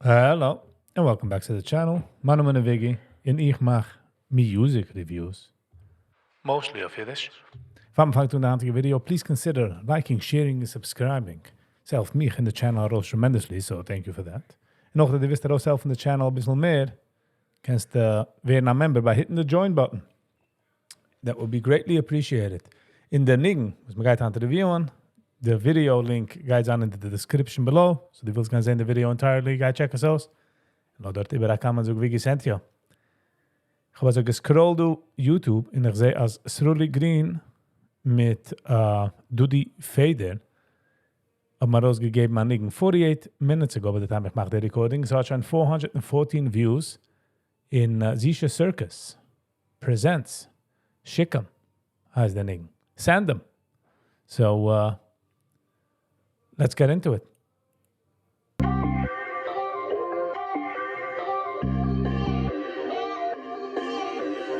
Hello and welcome back to the channel, מיין נאמען איז וויגי און איך מאך music reviews. Mostly אויף אידיש. פאר מ'פאנגט אן די היינטיגע video, please consider liking, sharing און subscribing. ס'העלפט מיך און די channel ארויס tremendously, so thank you for that. און אויך אז דו ווילסט ארויסהעלפן די channel אביסל מער, קענסטו ווערן א member ביי hitting די join button. That would be greatly appreciated. און די ניגון וואס מ'גייט היינט review ען, די video link גייט זיין אין די description below, so דו ווילסט גיין זען די video entirely, גיי check עס אויס. און לאז דארט איבער א comment, זאג וויגי sent you. איך האב אזוי גע scroll ט דא YouTube און איך זע אז סרולי גרין מיט דודי פעדער האבן ארויסגעגעבן א ניגון 48 minutes ago ביי די time איך מאך די recording, ס'האט שוין 414 views אין זישע Circus presents שיק אים הייסט די ניגון. Send אים. So let's get into it.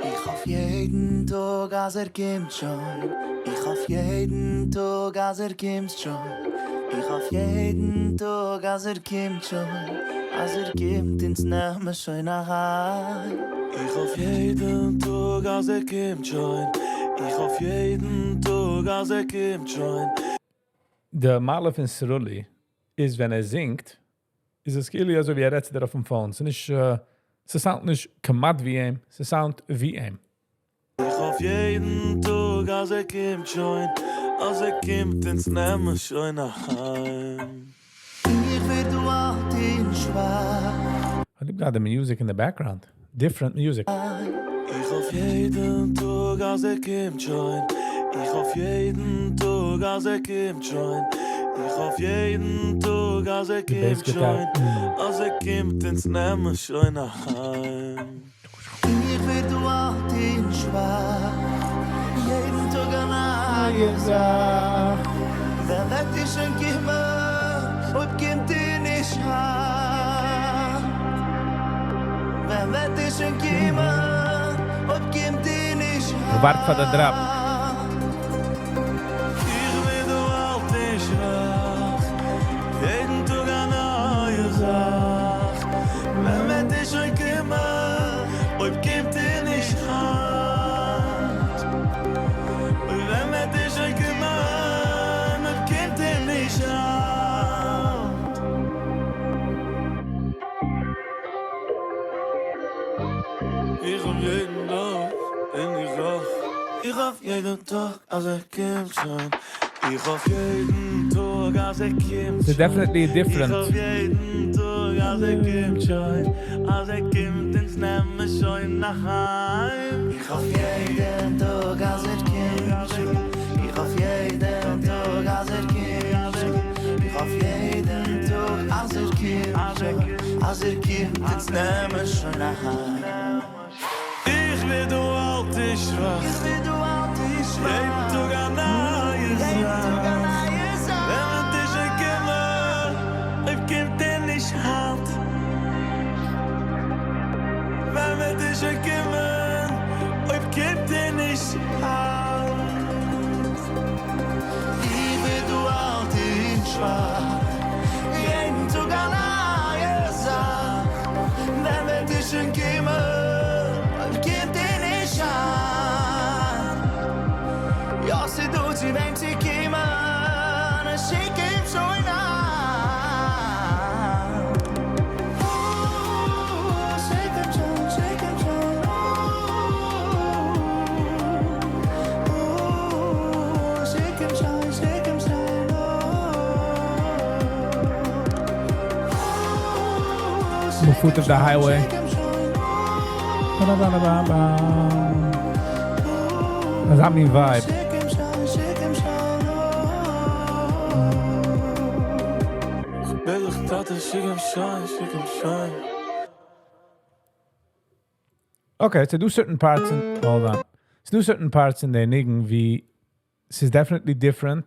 איך האף יעדן טאג אז ער קומט שוין, איך האף יעדן טאג אז ער קומט שוין, איך האף יעדן טאג אז ער קומט שוין, אז ער קומט אונז נעמען שוין אהיים. איך האף יעדן טאג אז ער קומט שוין, איך האף יעדן טאג אז ער קומט שוין. די מעלה פון סרולי איז ווען ער זינגט איז עס כאילו אזוי ווי ער רעדט צו דיר אויפן phone, ס'איז נישט, ס' sound נישט כמעט ווי אים, ס' sound ווי אים. איך האף יעדן טאג אז ער קומט שוין, אז ער קומט אונז נעמען שוין אהיים. איך ווער דא אלט און שוואך. כ'האב ליב געהאט די music אין די background, different music. איך האף יעדן טאג אז ער קומט שוין, איך האף יעדן טאג אז ער קומט שוין, איך האף יעדן טאג אז ער די bass קומט שוין, guitar. אז ער קומט אונז נעמען שוין אהיים. איך ווער דא אלט און שוואך, יעדן טאג א נייע זאך. ווען וועט איר שוין קומען, אויב קומט איר נישט היינט? ווען וועט איר שוין קומען, אויב קומט איר נישט היינט? ווארט פאר די drop. איך ווער דא אלט און שוואך, יעדן טאג א נייע זאך. ווען וועט איר שוין קומען, אויב קומט איר נישט היינט? ווען וועט איר שוין קומען, אויב קומט איר נישט היינט? איך האף יעדן טאג און איך האף. איך האף יעדן טאג אז ער קומט שוין. איך האף יעדן טאג אז ער קומט ס'איז שוין. definitely איך different. האף יעדן טאג אז ער קומט שוין. אז ער קומט אונז נעמען שוין אהיים. איך האף יעדן טאג אז ער קומט שוין. איך האף יעדן טאג אז ער קומט שוין. איך האף יעדן טאג אז ער קומט שוין. אז ער קומט אונז נעמען שוין אהיים. איך ווער דא אלט און שוואך. איך ווער דא אלט און שוואך. יעדן טאג א נייע יעדן טאג א זאך. נייע זאך. ווען וועט ער שוין קומען? אויב קומט ער נישט היינט. ווען וועט ער שוין קומען? אויב קומט ער נישט היינט. איך ווער דא אלט און שוואך. יעדן טאג א נייע זאך. ווען וועט ער שוין קומען? אויב קומט ער נישט היינט. יא, ס'דא צו וועם צו קומען. שיק אים שוין היינט. שיק אים שוין, שיק אים שוין. שיק אים שוין, שיק אים שוין. Foot of the highway. שיק אים שוין. Ba-ba-ba-ba-ba. אזא מין vibe. שיק אים שוין, שיק אים שוין. בעט דיך טאטע, שיק אים שוין, שיק אים שוין. Okay, ס'דא certain parts in, hold on. ס'דא certain parts אין די ניגון ווי ס'איז definitely different.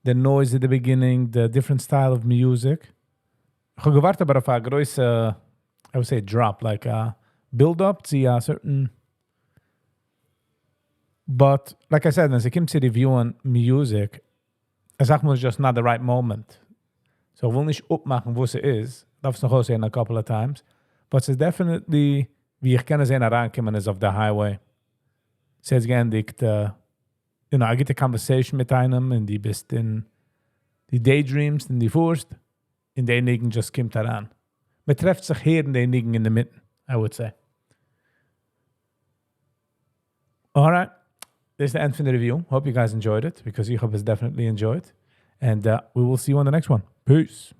The noise at the beginning, the different style of music. איך האב געווארט אבער אויף א גרויסע, I would say drop, like a build up צו a certain. But like I said, ווען ס'קומט צו review ען music, א סאך מאל is just not the right moment. So איך וויל נישט אפמאכן וואס עס איז, דארף עס נאך אויסהערן a couple of times. But ס'איז definitely, ווי איך קען עס זען אריינקומען איז אויף די highway. ס'איז געענדיגט, א גוטע conversation מיט איינעם און דו ביסט אין די daydreams און דו פארסט, און די ניגון just קומט אריין. מען טרעפט זיך הערן די ניגון אין די מיטן, I would say. Alright, this is the end for the review. Hope you guys enjoyed it, because איך האב עס definitely enjoyed. And we will see you on the next one. Peace.